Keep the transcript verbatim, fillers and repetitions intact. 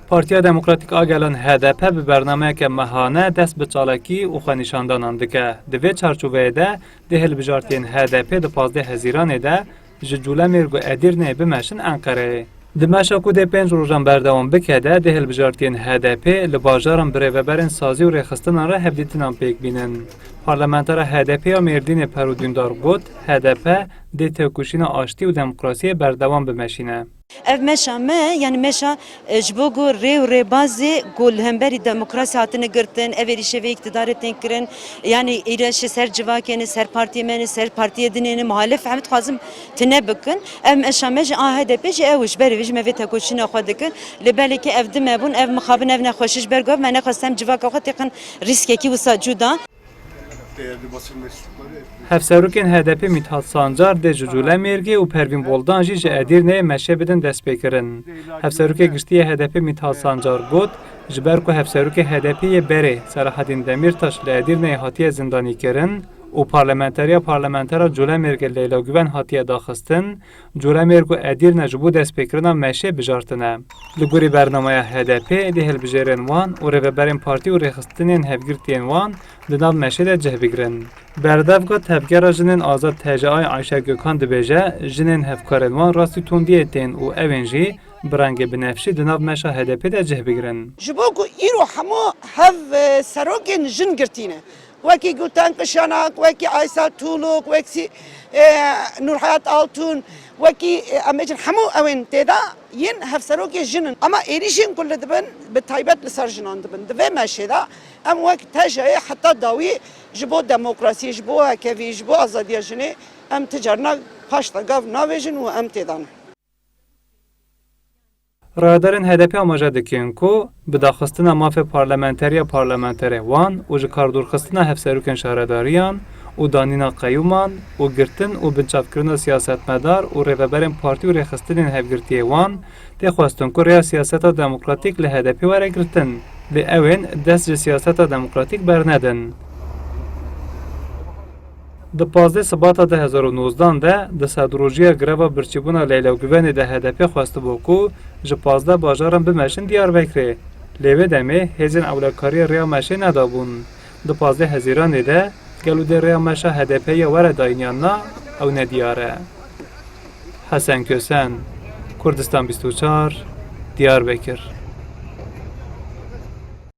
Partiya Demokratîk a Gelan H D P bi bernameyeke mehane dest bi çalakî û xwenîşandanan dike. Di vê çarçoveyê de dê hilbijartiyên H D P di pazdeh Hezîranê de ji Culemêrg û Edîrneyê bimeşin Enqereyê. Di meşa ku dê pênc rojan berdewam bike de dê hilbijartiyên H D P li bajaran bi rêveberên sazî û rêxistinan re hevdîtinan pêk bînin. Parlamentera H D P ya Mêrdînê Pero Dündar got, H D P dê têkoşîna aştî û demokrasiyê berdewam bimeşîne. Ev meşa me, yanî meşa, e, ji bo ku rê û rêbazê ku li hemberî demokrasî hatine girtin, ev êrîşê vê îktidarê tên kirin, yanî êrîşê ser civakê ne, ser partiyê me ne, ser partiyê dinê ne, muhalif, em dixwazin tune bikin. Ev meşa me ji A H D P jî ew ji berê vê jî me vê tekoşîna xwe dikin. Lê belê ke ev di me bûn, ev mixabin, ev nexweşî ji ber ku ev me nexwest em civaka xwe têxin rîskekî wisa cuda. Hevserokên H D P Mithat Sancar dê ji Culemêrgê û Pervîn Boldan jî ji Edîrneyê meşê bidin destpêkirin. Hevserokê giştî yê H D P Mithat Sancar got, ji ber ku hevserokê H D P yê berê Selahaddin Demirtaş li Edîrneyê hatiye zindanîkirin û parlamenteriya parlamentera Culemêrgê Leyla Guven hatiye daxistin, Culemêrg û Edîrne ji bo destpêkirina meşê bijartine. Li gorî bernameya H D P dê hilbijêrên wan û rêveberên partî û rêxistinên hevgirtiyên wan di nav meşê de cih bigirin. Berdevka Tevgera Jinên Azad T J A Ayşe Gökhan dibêje, jinên hevkarên wan rastî tundiyê tên û ew ên jî bi rengê binefşî di nav meşa H D P de cih bigirin. Ji bo ku îro hemû hev, e, serokên jin girtî ne. Wekî Gülten Kışanak, wekî Aysel Tuğluk, wekî, e, Nurhayat Altun, wekî, e, em bêjin hemû ew ên tê de yên hevserokê jin in. Ema êrîşên ku li dibin, bi taybet li ser jinan dibin. Di vê meşê de em wek T J A heta dawî ji bo demokrasiyê, ji bo hevkevî, ji bo azadiya jinê em ti carna paş de gav navêjin û em tê de ne. Rayedarên H D P amaje dikin ku bi daxistina mafê parlamenteriya parlamenterê wan û ji kardûrxistina hevserokên şaredariyan û danîna qeyûman û girtin û binçavkirina siyasetmedar û rêveberên partî û rêxistinên hevgirtiyê wan tê xwestin ku rêya siyaseta demokratîk li H D P were girtin. Lê ew ên dest ji siyaseta demokratîk bernedin. Di pazdeh Sibata du hezar û nozdan de di sedrojiya greva birçîbûna Leyla Guvenê de H D P xwestibû ku ji pazdeh bajaran bimeşin Diyarbekirê. Lê wê demê hêzên ewlekariya rêya meşê nedabûn. Di pazdeh Hezîranê de gelo dê rêya meşa H D P ya were dayîn yan na, ew nediyar e. Hesen Kösen, Kurdistan bîst û çar, Diyarbekir.